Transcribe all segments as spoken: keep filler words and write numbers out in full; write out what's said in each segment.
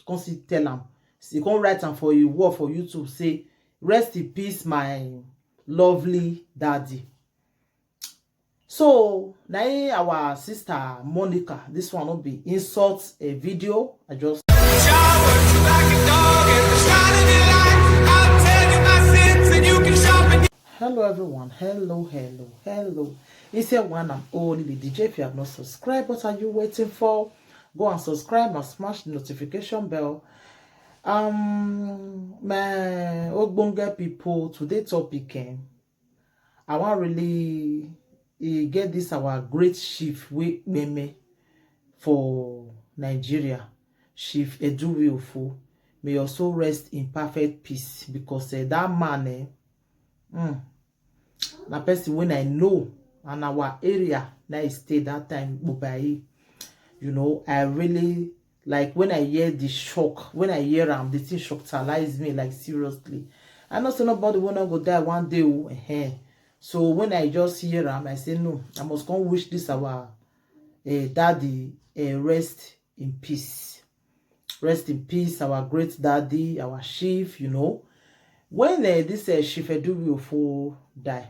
come still tell am. He come write am for a wall for YouTube, say, "Rest in peace, my lovely daddy." So na him our sister Monica, this one no be insult a video. I just Hello everyone, hello, hello, hello. It's your one and only D J. If you have not subscribed, what are you waiting for? Go and subscribe and smash the notification bell. Um, my ogbonge people, today topic, eh, I wan really, eh, get this our great chief wey kpeme for Nigeria, Chief Eduri Ofo. May your soul rest in perfect peace, because, eh, that man, eh, mm, na person wey I know, and our area na I stay that time, Bubai. You know, I really, like, when I hear the shock, when I hear am, the thing shockalize me, like, seriously. I know say nobody wey no go die one day o, eh. So when I just hear am, I say, "No, I must come wish this our, eh, daddy, eh, rest in peace." Rest in peace, our great daddy, our chief, you know. When, eh, this, eh, Chief Eduri Ofo die,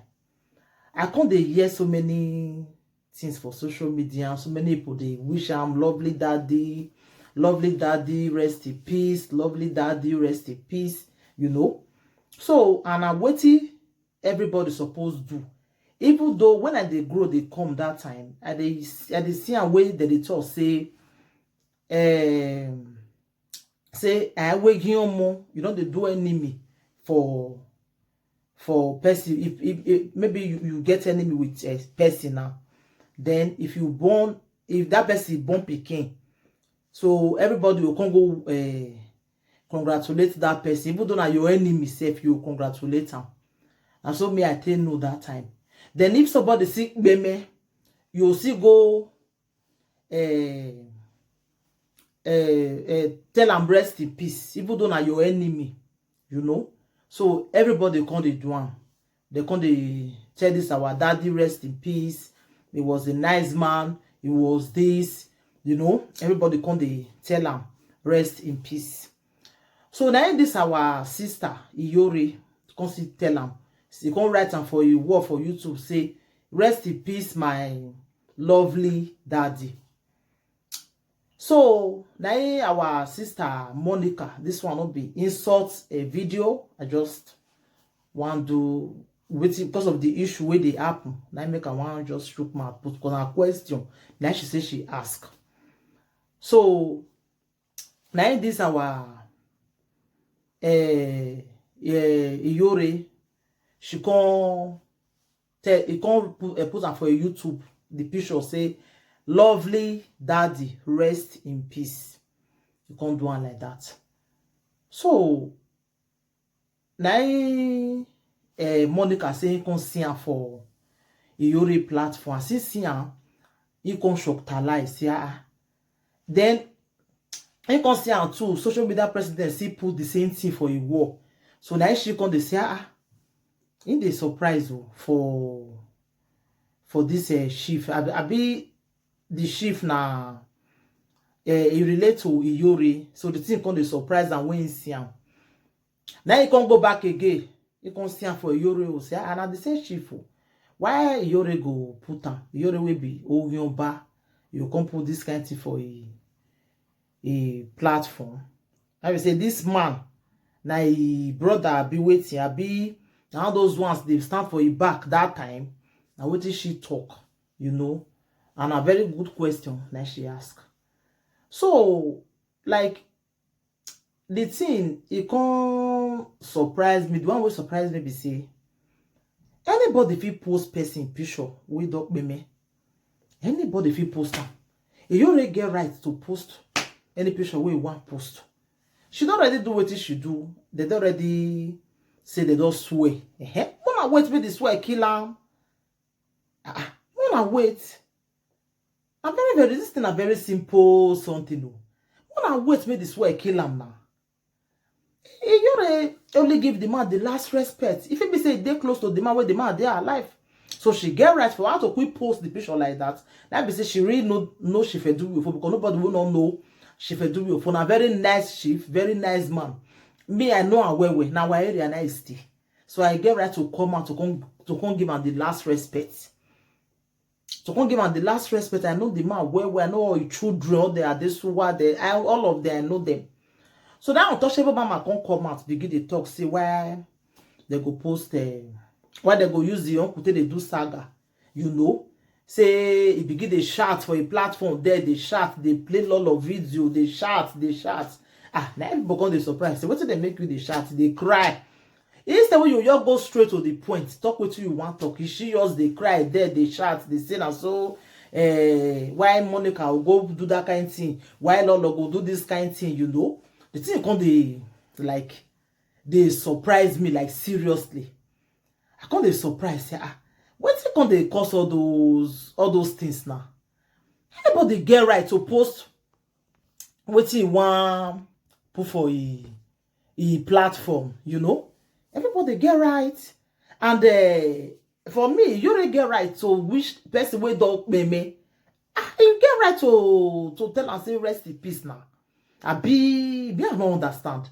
I come dey hear so many things for social media. So many people dey wish am, "Lovely daddy, lovely daddy, rest in peace, lovely daddy, rest in peace," you know. So, and na wetin everybody suppose do. Even though when I dey grow, dey come that time, I dey, I dey see am wey dem dey talk say, um, say, "I wegi omo, you don dey do enemy for, for person." If, if, if maybe you, you get enemy with a person now, then if you born, if that person born pikin, so everybody will come go, eh, congratulate that person, even though na your enemy sef, you congratulate am. And so me, I take know that time. Then if somebody sick, kpeme, you see go, eh, eh, eh, tell am rest in peace, even though na your enemy, you know. So everybody come dey do am. They come dey tell this our daddy rest in peace. He was a nice man. He was this, you know. Everybody come dey tell am rest in peace. So na him this our sister Iyore come still tell am. She come write am for a wall for YouTube, say, "Rest in peace, my lovely daddy." So na him our sister Monica, this one no be insult a video. I just wan do wetin, because of the issue wey dey happen. Na him make I wan just shook mouth put, because na question na she say she ask. So na him this our, eh, eh, Iyore, she come tell, he come put, eh, put am for YouTube, the picture, say, "Lovely daddy, rest in peace." He come do am like that. So na him, eh, Monica say he come see am for Iyore platform. As he see am, he come shockalize, say, "Ah, ah." Then he come see am too. Social media president still put the same thing for a wall. So na she come dey say, "Ah, ah." He dey surprise o for, for this, eh, chief. Abi, abi the chief na, eh, he relate to Iyore. So the thing come dey surprise am when he see am. Now he come go back again. He come see am for Iyore o, say, "Ah, na the same chief o. Why Iyore go put am? Iyore wey be Orionba, you come put this kind thing for a, a platform." I will say, "This man, na him brother, abi wetin, abi na all those ones dey stand for him back that time?" Na wetin she talk, you know. And a very good question na she ask. So, like, the thing, e come surprise me. The one wey surprise me be say anybody fit post person picture wey don kpeme. Anybody fit post am. Iyore get right to post any picture wey e wan post. She don already do wetin she do. They don already say they don swear. Ehen. Una wait make the swear kill am. Ah, ah. Una wait. Na very, very, this thing na very simple something o. Una wait make the swear kill am now. Iyore only give the man the last respect. If it be say e dey close to the man wey the man dey alive, so she get right for her to quick post the picture like that. That be say she really no know she fit do before, because nobody will not know Chief Eduwuofo na very nice chief, very nice man. Me, I know am well well. Na our area na e stay. So I get right to come out to come, to come give am the last respect. To come give am the last respect. I know the man well well. I know all his children, all the Adesuwa, the, I, all of them, I know them. So that untouchable mama come come out, begin dey talk, say why they go post, eh, why they go use the uncle take dey do saga, you know. Say he begin dey shout for a platform there, dey shout, dey play lot of video, dey shout, dey shout. Ah, na everybody come dey surprise. Say, "Wetin dey make you dey shout, dey cry?" Instead wey you just go straight to the point, talk wetin you wan talk, she just dey cry there, dey shout, dey say na so, eh, why Monica go do that kind thing, why Lolo go do this kind thing, you know. The thing come dey, like, dey surprise me, like, seriously. I come dey surprise, say, "Ah, wetin come dey cause all those, all those things now?" Anybody get right to post wetin he wan put for e, e platform, you know? Everybody get right. And, eh, for me, you really get right to wish person wey don kpeme. Ah, you get right to, to tell am say rest in peace now. Abi, me, I no understand.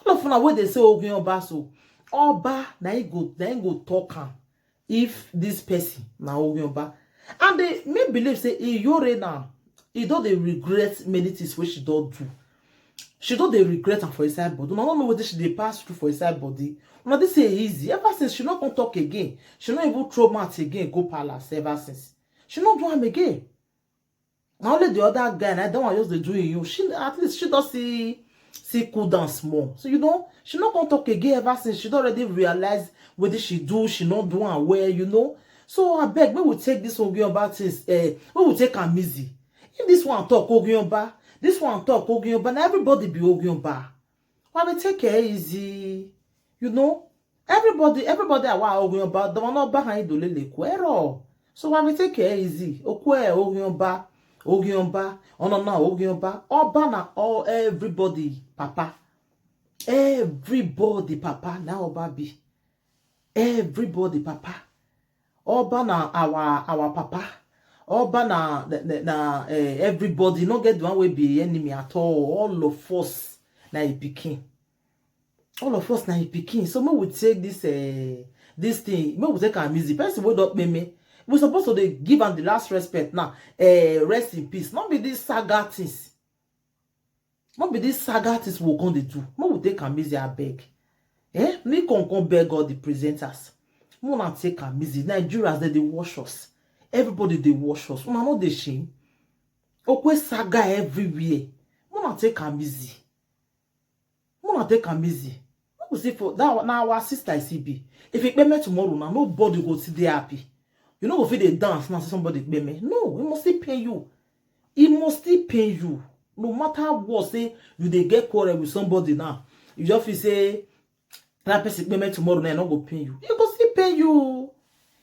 All of una wey dey say Ogunyoba, so Oba na him go, na him go talk am if this person na Ogunyoba. And they may believe say Iyore now, he don dey regret many things wey she don do. She don dey regret am for inside body. Una no know wetin she dey pass through for inside body. Una dey say e easy. Ever since, she no come talk again. She no even throw mouth again go palace ever since. She no do am again. Na only the other guy, na that one just dey do you. She, at least she don see, see cool down small. So, you know, she no come talk again ever since. She don already realize wetin she do, she no do am well, you know. So abeg, make we take this Ogunyoba things, eh, make we take am easy. If this one talk Ogunyoba, this one talk Ogunyoba, na everybody be Ogunyoba. Why we take it easy, you know? Everybody, everybody awa Ogunyoba, the one not behind the lele kuero. So why we take it easy? Okwe Ogunyoba, Ogunyoba, Onona Ogunyoba, Oba na all, everybody, papa. Everybody, papa, na Oba be. Everybody, papa. Oba na our, our papa. Oba na, na, na, eh, everybody. No get the one wey be enemy at all. All of us na e pikin. All of us na e pikin. So make we take this, eh, this thing. Make we take am easy. Person wey don kpeme, we suppose to dey give am the last respect now. Eh, rest in peace. No be this saga things. No be this saga things we come dey do. Make we take am easy, abeg. Eh? Me come, come beg all the presenters. Make una take am easy. Nigerians, they dey watch us. Everybody dey watch us. Una no dey shame. Okwe saga everywhere. Make una take am easy. Make una take am easy. Make we see for that one, na our sister e be. If e kpeme tomorrow, na nobody go still dey happy. You no go fit dey dance now, say somebody kpeme. No, e must still pain you. E must still pain you. No matter what, say you dey get quarrel with somebody now, you just feel say that person kpeme tomorrow, na e no go pain you. E go still pain you.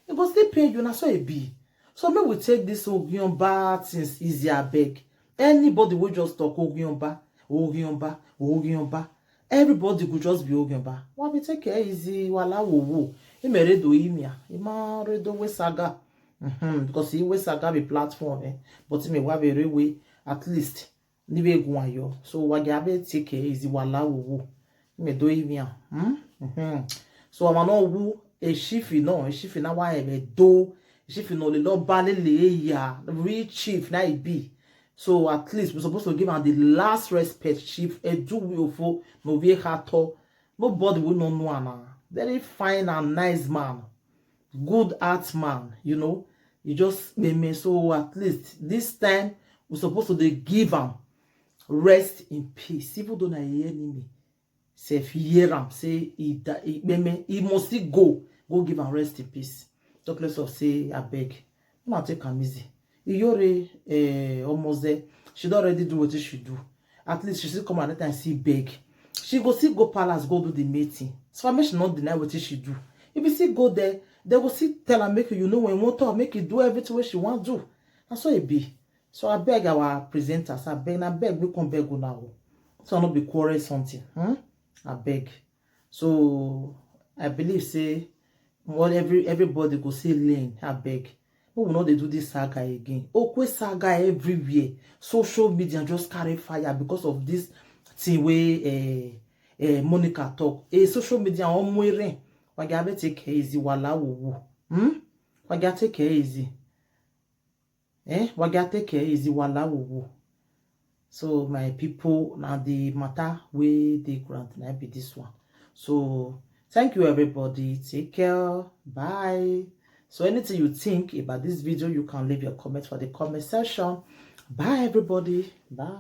E go still pain you. Na so e be. So make we take this Ogunyoba things easy, abeg. Anybody wey just talk Ogunyoba, Ogunyoba, Ogunyoba, everybody go just be Ogunyoba. Why we take it easy? Wala wo wo. Ime redo imia. Ima redo we saga. Mm-hmm. Because he we saga be platform, eh. But me wa be re we, at least ni be go yo. So wa ga be take it easy, wala wo wo. Ime do imia. Hmm? Mm-hmm. So ama no wu e shifi no, e shifi na wa e be do. E shifi no le lo ba le le ya. Real chief na e be. So at least we supposed to give am the last respect. Chief Eduwuofo no be hato. Nobody will no know am. Very fine and nice man, good heart man, you know. He just made me. So at least this time we supposed to dey give am rest in peace, even though na e enemy. Sef hear am say he die, he kpeme, he must still go, go give am rest in peace. Talk less of say abeg. Una take am easy. Iyore, eh, almost there. She don already do wetin she do. At least she still come another time, still beg. She go still go palace, go do the meeting. So far, make she not deny wetin she do. If you still go there, they go still tell her, make you know when you want to, make you do everything wey she want do. Na so e be. So I beg our presenters, I beg, na beg we come beg una o. So I no be quarrel something. Hmm? I beg. So I believe say, well, every, everybody go say learn, I beg. We will not dey do this saga again. Okwe saga everywhere. Social media just carry fire because of this thing wey uh, uh, Monica talk. A social media on mwere. Wage abe take care easy wala wo wo. Hmm? Wage take care easy. Eh? Wage take care easy wala wo wo. So my people, now the matter wey dey ground na be this one. So thank you everybody. Take care. Bye. So anything you think about this video, you can leave your comment for the comment section. Bye everybody. Bye.